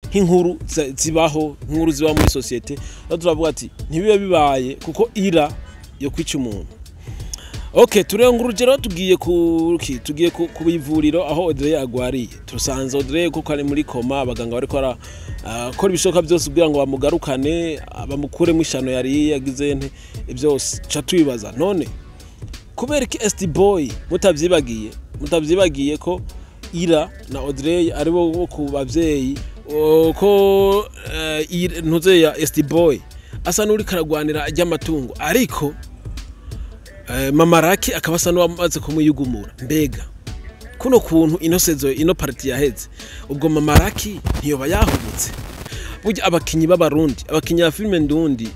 Nk'inkuru zibaho, nk'inkuru ziba muri société. Rero turavuga ati ntibibe bibaye, kuko Ira yo kwica umuntu. Okay, turenga urugero, tugiye ku ki tugiye ku ivuriro aho Audrey agwariye. Tusanze Audrey kuko ari muri coma, abaganga bariko bara kora ibishoboka byose kugira ngo bamugarukane, bamukuremo ishano yari yagize nte byose. Ca tubibaza none kubera iki ST Boy, mutavyibagiye ko Ira na Audrey ari bo ku bavyeyi, ko ntuze ya ST Boy asa n'uri karagwanira ajyamatungo, ariko Mama Raki akaba asa n'uwamaze kumuyugumura. Mbega kuno kuntu ino saison, ino partie yaheze, ubwo Mama Raki ntiyoba yahubutse? Burya abakinyi b'Abarundi, abakinyi ba filime ndundi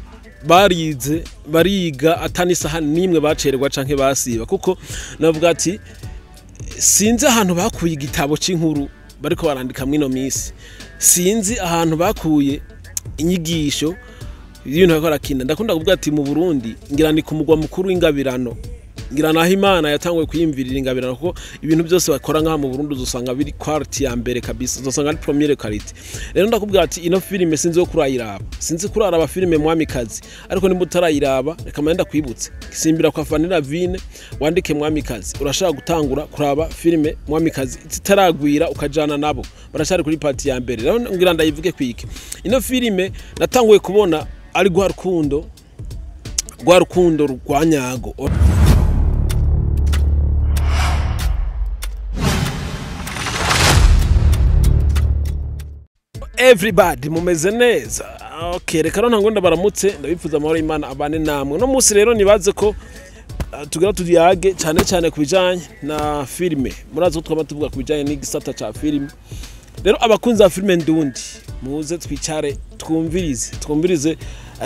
barize, bariga, atani isaha nimwe bacererwa canke basiba, kuko navuga ati sinzi ahantu bakuye igitabo c'inkuru bariko barandika mwino misi, sinzi ahantu bakuye inyigisho y'ibintu bariko barakina. Ndakunda kuvuga ati mu Burundi ngira ni ku mugwa mukuru w'ingabirano, ngira naho Imana yatanguye kwiyumvirira ingabirano, kuko ibintu byose bakora ngaha mu Burundi uzosanga biri quality ya mbere kabisa, uzosanga ari première qualité. Rero ndakubwira ati ino filime sinzi ko kurayiraba, sinzi kuraraba filime Mwamikazi, ariko nimba utarayiraba reka mande ndakwibutse: simbira kwa Fanira Vine, wandike Mwamikazi, urashaka gutangura kuraba filime Mwamikazi zitaragwira, ukajana nabo barashari kuri partie ya mbere. Rero ngira ndayivuge kwike ino filime natanguye kubona ari rwa rukundo, rwa rukundo rwa nyago. Everybody, mumeze neza? Okay, reka rero ntango ndabaramutse, ndabifuza amahoro y'Imana abane namwe. No munsi rero nibaze ko tugira tuyage cyane cyane ku bijanye na filime. Murazi ko twama tuvuga ku bijanye n'igisata ca filime. Rero abakunzi ba filime ndundi, muze twicare twumvirize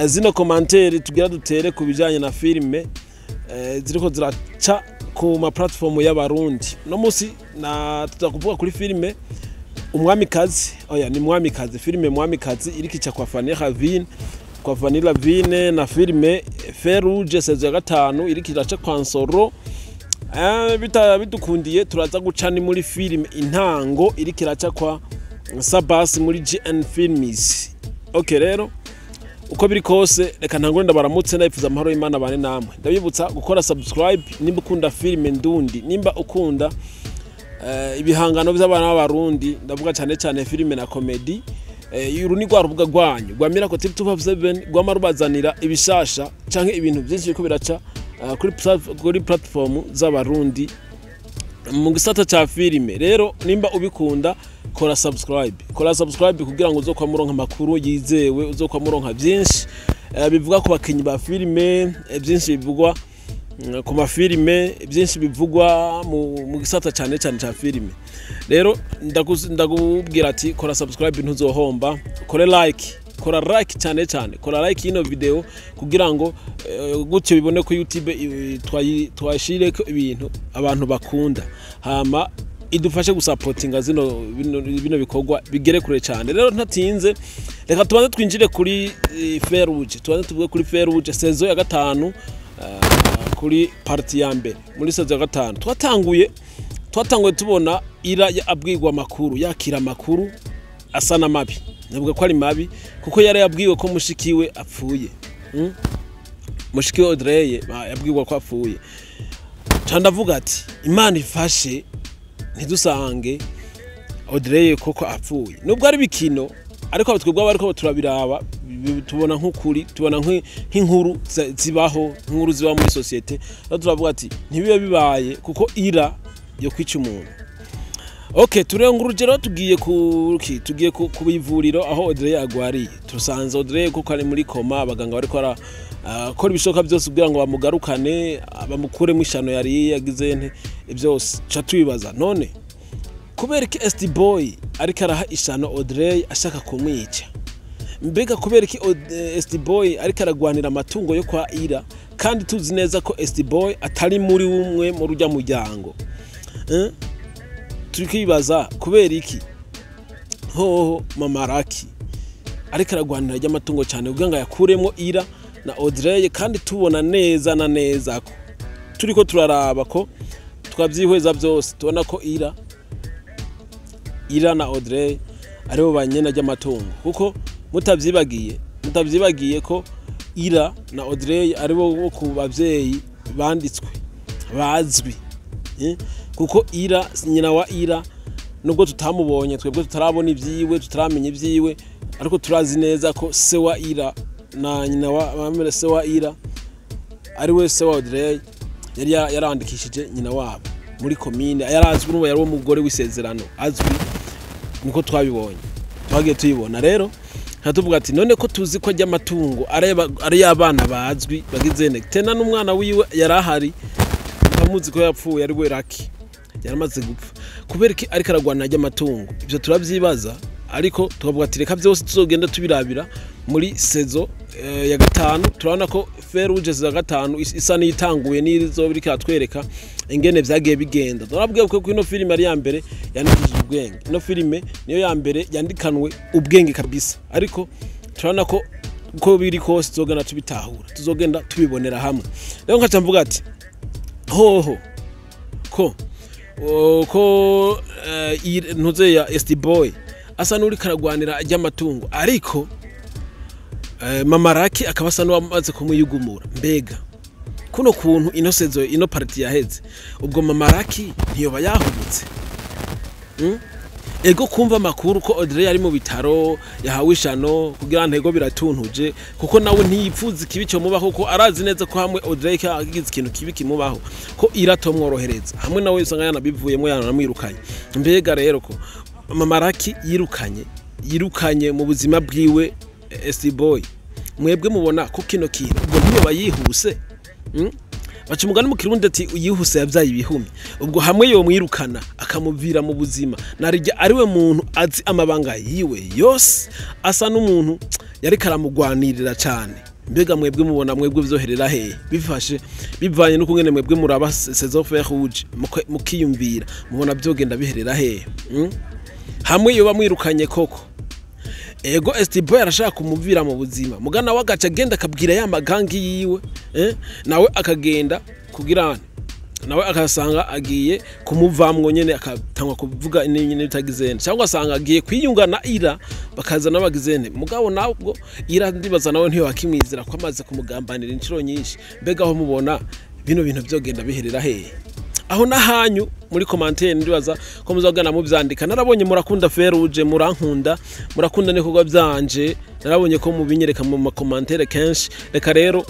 zino commentaire tugira dutere ku bijanye na filime ziriko ziraca ku ma platform y'Abarundi. No munsi na tuza kuvuga kuri filime Umwamikazi, oya, ni Mwamikazi, filime Mwamikazi iriko ica kwa Fanny Ravine, kwa Fanny Lavine, na filime Feruje saison ya gatanu iriko iraca kwa Nsoro. Bita bidukundiye turaza guca ni muri filime Intango iriko iraca kwa Sabas muri GN Films. Okay, rero uko biri kose reka ntangure ndabaramutse, ndabifuza amahoro y'Imana bane namwe. Ndabibutsa gukora subscribe nimba ukunda filime ndundi, nimba ukunda ibihangano by'abana b'Abarundi, ndavuga cyane cyane filime na comedy. Uru ni rwa rubuga rwanyu rwa Miracle TV 257, rwama rubazanira ibishasha canke ibintu byinshi biriko biraca kuri platform z'Abarundi mu gisata ca filime. Rero nimba ubikunda kora subscribe, kora subscribe kugira ngo uzokwa muronka amakuru yizewe, uzokwa muronka byinshi bivuga ku bakinyi ba filime, byinshi bivugwa ku mafilime, byinshi bivugwa mu gisata cyane cyane ca filime. Rero ndakubwira ati kora subscribe, ntuzohomba. Kore like, kora like cyane cyane, kora like ino video kugira ngo gutyo bibone ko YouTube twashireko ibintu abantu bakunda, hama idufashe gusapotinga zino bino bikorwa bigere kure cyane. Rero ntatinze, reka tubanze twinjire kuri Feruje, tubanze tuvuge kuri Feruje saison ya gatanu, kuri partie ya mbere. Muri saison ya gatanu twatanguye tubona Ira abwirwa amakuru, yakira amakuru asa na mabi. Navuga ko ari mabi kuko yari yabwiwe ko mushikiwe apfuye. Mushikiwe Audrey yabwirwa ko apfuye. Ca ndavuga ati Imana ifashe ntidusange Audrey koko apfuye, nubwo ari bikino, ariko twebwe abariko turabiraba tubona nk'ukuri, tubona nk'inkuru zibaho, nk'inkuru ziba muri société. Rero turavuga ati ntibibe bibaye, kuko Ira yo kwica umuntu. Okay, turenga urugero, tugiye ku ki tugiye ku ivuriro aho Audrey agwariye. Tusanze Audrey kuko ari muri coma, abaganga bariko bara kora ibishoboka byose kugira ngo bamugarukane, bamukuremo ishano yari yagize nte byose. Ca tubibaza none kubera iki ST Boy ariko araha ishano Audrey ashaka kumwica? Mbega kubera iki ST Boy ariko aragwanira amatungo yo kwa Ira, kandi tuzi neza ko ST Boy atari muri umwe mu rujya muryango? Turi kwibaza kubera iki hoho Mama Raki ariko aragwanira ry'amatungo cyane kugira ngo ayakuremo Ira na Audrey, kandi tubona neza na neza ko turiko turaraba ko twabyihweza byose, tubona ko Ira na Audrey aribo banyena ry'amatungo, kuko mutavyibagiye ko Ira na Audrey aribo bo ku bavyeyi banditswe bazwi, kuko Ira, nyina wa Ira, nubwo tutamubonye twebwe, tutarabona ivyiwe, tutaramenya ivyiwe, ariko turazi neza ko se wa Ira na nyina wa bamere, se wa Ira ari we se wa Audrey, yari yarandikishije nyina wabo muri komine, yarazwi n'uwo yari umugore w'isezerano azwi, niko twabibonye, twagiye tuyibona. Rero tuvuga ati none ko tuzi ko ry'amatungo ari y'abana bazwi bagize ne tena n'umwana wiwe yarahari, tukamuzi ko yapfuye, ari we Raki, yaramaze gupfa, kubera iki ariko aragwana ry'amatungo? Ibyo turabyibaza, ariko tukavuga ati reka byose tuzogenda tubirabira muri saison ya gatanu. Turabona ko Feruje ya gatanu isa n'itanguye, n'izo biriko iratwereka ingene vyagiye bigenda. Turabwiye ko ino filime ari ya mbere yandikishije ubwenge, ino filime niyo ya mbere yandikanwe ubwenge kabisa, ariko turabona ko uko biri kose tuzogenda tubitahura, tuzogenda tubibonera hamwe. Rero nkaca mvuga ati hoho ko ko ntuze ya ST Boy asa n'uri karagwanira ry'amatungo, ariko Mama Raki akaba asa n'uwamaze kumuyugumura. Mbega kuno kuntu ino saison, ino partie yaheze, ubwo Mama Raki ntiyoba yahubutse? Ego, kumva amakuru ko Audrey ari mu bitaro yahawe ishano kugira ntego biratuntuje, kuko nawe ntiyipfuza ikibi cyo mubaho, kuko arazi neza ko hamwe Audrey kagize ikintu kibi kimubaho ko iratomworohereza, hamwe nawe usanga yanabivuyemo, yanamwirukanye. Mbega rero ko Mama Raki yirukanye mu buzima bwiwe ST Boy, mwebwe mubona ko kino kintu ubwo ntiyoba yihuse? Baca umugani mu Kirundi ati uyihuse yabyaye ibihumye. Ubwo hamwe yomwirukana akamuvira mu buzima, narijya ariwe muntu azi amabanga yiwe yose, asa n'umuntu yariko aramugwanirira cyane. Mbega mwebwe mubona mwebwe vyoherera hehe, bifashe bivanye n'ukungene mwebwe muraba saison Fer Rouge, mukiyumvira, mubona vyogenda biherera hehe? Hamwe yoba mwirukanye koko, ego ST Boy arashaka kumuvira mu buzima, mugana we agaca agenda akabwira ya magangi yiwe, nawe akagenda kugira nawe akasanga agiye kumuvamwo nyene, akatangwa kuvuga nyene bitagizene, cyangwa asanga agiye kwiyunga na Ira, bakaza n'abagizene. Mugabo nabwo Ira ndibaza nawe ntiyo akimwizera ko amaze kumugambanira inshuro nyinshi. Mbega aho mubona bino bintu byogenda biherera hehe? Aho nahanyu muri commentaire, ndibaza ko muzogana muvyandika. Narabonye murakunda Feruje, murankunda, murakunda n'ibikorwa byanje, narabonye ko mubinyereka mu ma commentaire kenshi. Reka rero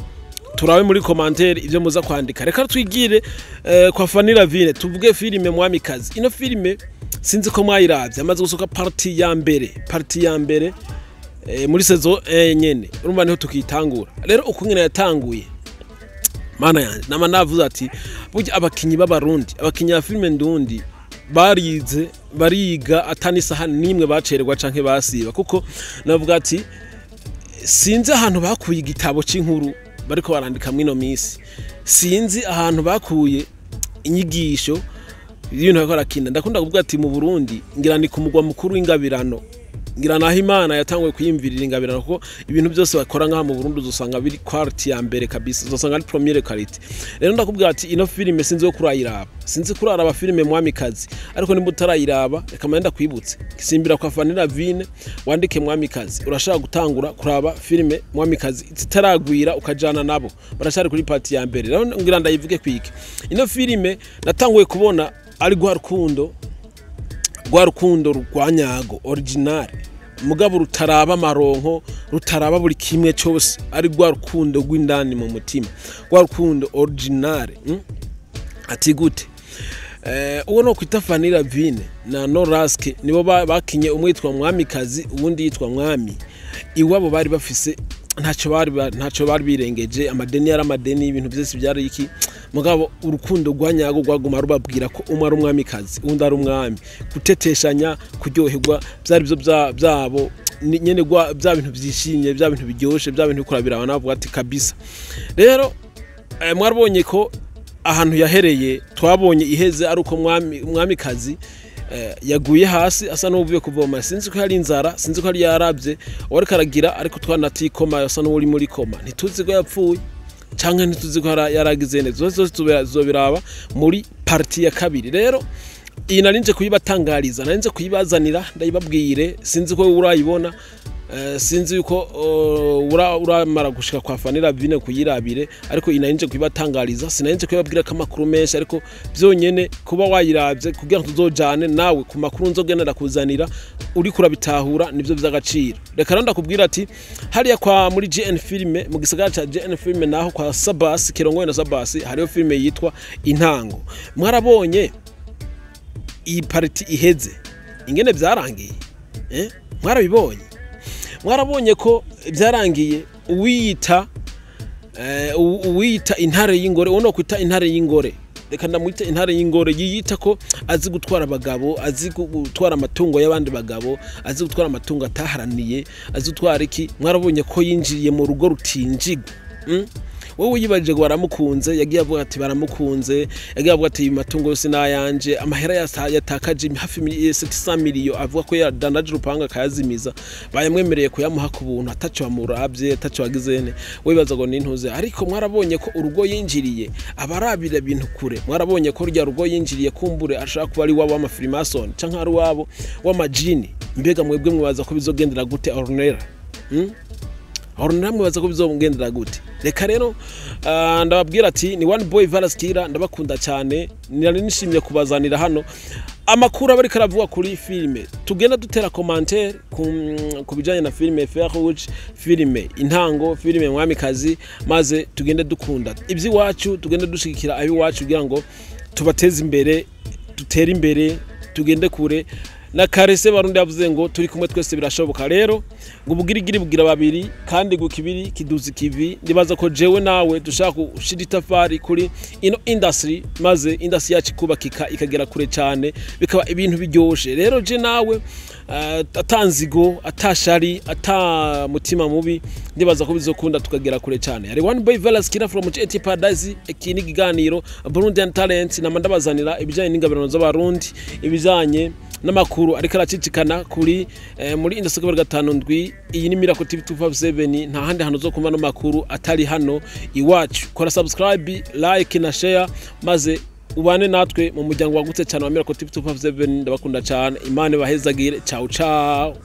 turabe muri commentaire ivyo muza kwandika. Reka twigire kwa Fanny Lavine, tuvuge filime Mwamikazi. Ino filime sinzi ko mwayiravye, amaze gusoka partie ya mbere, partie ya mbere muri saison nyene, urumva niho tukitangura. Rero uko nyene yatanguye, mana yanje, nama navuze ati burya abakinyi b'Abarundi, abakinyi ba filime ndundi barize, bariga, atani isaha nimwe bacererwa canke basiba, kuko navuga ati sinzi ahantu bakuye igitabo c'inkuru bariko barandika mwino misi, sinzi ahantu bakuye inyigisho y'ibintu bariko barakina. Ndakunda kuvuga ati mu Burundi ngira ni ku mugwa mukuru w'ingabirano, ngira naho Imana yatanguye kwiyumvirira ingabirano, kuko ibintu byose bakora ngaha mu Burundi uzosanga biri quality ya mbere kabisa, uzosanga ari première qualité. Rero ndakubwira ati ino filime sinzi ko kurayiraba, sinzi kuraraba filime Mwamikazi, ariko nimba utarayiraba reka manda kwibutse, simbira kwa Fanny Lavine, wandike Mwamikazi, urashaka gutangura kuraba filime Mwamikazi zitaragwira, ukajana nabo barashari kuri partie ya mbere. Rero ngira ndayivuge kwiki, ino filime natanguye kubona ari rwa rukundo, rwa rukundo rwa nyago original, mugabo rutaraba amaronko, rutaraba buri kimwe cyose, ari rwa rukundo rw'indani mu mutima, rwa rukundo original. Ati gute? Uwo no kwita Fanny Lavine na Noraske nibo bakinye, umwe yitwa Mwamikazi, uwundi yitwa Mwami. Iwabo bari bafise ntacyo bari birengeje, amadeni yari amadeni, ibintu byose byari iki, mugabo urukundo rwa nyago rwaguma rubabwira ko umwe ari umwamikazi, uwundi ari umwami. Guteteshanya, kuryoherwa, byari byo byabo nyene, bya bintu byishimye, bya bintu biryoshe, bya bintu bikora birabana, bavuga ati kabisa. Rero mwarabonye ko ahantu yahereye, twabonye iheze ari uko mwami, umwamikazi yaguye hasi asa n'uvuye kuvoma, sinzi ko yari inzara, sinzi ko yari yarabye uwariko aragira, ariko twanatikoma asa n'uri muri koma, ntituzi ko yapfuye canke ntituzi ko yaragize neza, zose zose tuzobiraba muri partie ya kabiri. Rero Iyi narinje kuyibatangariza, narinje kuyibazanira, ndayibabwire. Sinzi ko urayibona, sinzi yuko uramara gushika kwa Fanny Lavine kuyirabire, ariko iyi narinje kuyibatangariza. Sinarinje kuyibabwira ko amakuru menshi, ariko byonyene kuba wayiravye kugira ngo tuzojane nawe ku makuru nzogenda ndakuzanira, uri kurabitahura, nivyo vy'agaciro. Reka rero ndakubwira ati hariya kwa muri GN Film, mu gisagara ca GN Film, naho kwa Sabas kirongoye na Sabas, hariyo filme yitwa Intango. Mwarabonye iyi partie iheze ingene byarangiye, eh? Mwarabibonye, mwarabonye ko byarangiye uwiyita intare y'ingore, uwo no kwita intare y'ingore, reka ndamwite intare y'ingore, yiyita ko azi gutwara abagabo, azi gutwara amatungo y'abandi bagabo, azi gutwara amatungo ataharaniye, azi gutwara iki. Mwarabonye ko yinjiriye mu rugo rutinjigwa, Wowe wiyibajije ngo baramukunze, yagiye avuga ati baramukunze, yagiye avuga ati matungo yose nayanje, amahera yatakaje hafi 700 miliyo, avuga ko yadandaje urupanga akayazimiza, bayamwemereye kuyamuha ku buntu ataco bamuravye, ataco bagizene, wibaza ngo nintuze. Ariko mwarabonye ko urugo yinjiriye, abarabira ibintu kure, mwarabonye ko rya rugo yinjiriye kumbure ashaka kuba ari wabo w'amafrimason canke ari wabo w'amajini. Mbega mwebwe mwibaza ko bizogendera gute Ornella, Ornella? Mwibaza ko bizogendera gute? Reka rero ndababwira ati ni One Boy Valaskira, ndabakunda cyane. Nari nishimye kubazanira hano amakuru aba ariko aravuga kuri filime, tugenda dutera commentaire ku bijanye na filime Fer Rouge, filime Intango, filime Mwamikazi, maze tugende dukunda iby'iwacu, tugende dushigikira ab'iwacu kugira ngo tubateze imbere, dutere imbere, tugende kure. Na karese Barundi yavuze ngo turi kumwe twese birashoboka. Rero ngo ubugirigiri bugira babiri, kandi ngo kibiri kiduza ikivi. Ndibaza ko jewe nawe dushaka gushira itafari kuri ino industry, maze industry yacu ikubakika, ikagera kure cyane, bikaba ibintu biryoshe. Rero je nawe, atanzigo, atashari, ata mutima mubi, ndibaza ko bizokunda tukagera kure cyane. Ari One Boy Velas Kira from JT Paradise. Iki ni ikiganiro Burundian Talent, nama ndabazanira ibijanye n'ingabirano z'Abarundi, ibijanye n'amakuru ariko aracicikana kuri muri industry 57. Iyi ni Miracle TV 257, nta handi hantu zo kumva no makuru atari hano iwacu. Kora subscribe, like na share, maze ubane natwe mu muryango wagutse cyane wa Miracle TV 257. Ndabakunda cyane, Imana ibahezagire. Ciao ciao.